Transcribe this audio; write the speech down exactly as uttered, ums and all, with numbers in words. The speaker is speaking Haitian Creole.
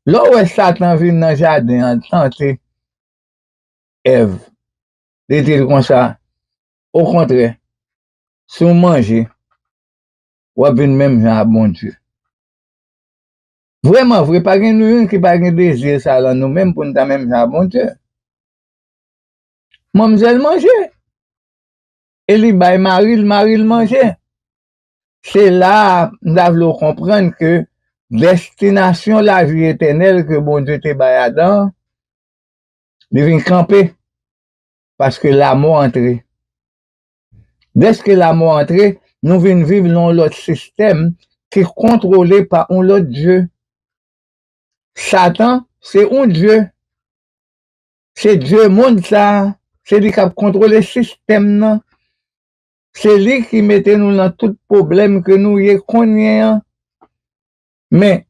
Lè w wè Satan vin nan jaden an tante Èv, li di l konsa, okontrè, si w manje, w ap vin menm jan a Bondye. Vrèman vre, pa gen nou youn ki pa gen dezi sa nan nou menm pou n ta menm jan a Bondye. Manmzèl manje. E li bay mari l, mari l manje. Se la a m ta vle w konprann ke destinasyon lavi etènèl ke Bondye te bay Adan an, li vin kanpe, paske lamò antre. Dèske lamò antre, nou vin viv nan yon lòt sistèm ki kontwole pa yon lòt dye. Satan se yon dye. Se dye mond sa a. Se li k ap kontwole sistèm nan. Se li ki mete nou nan tout pwoblèm ke nou ye kounye an. Men,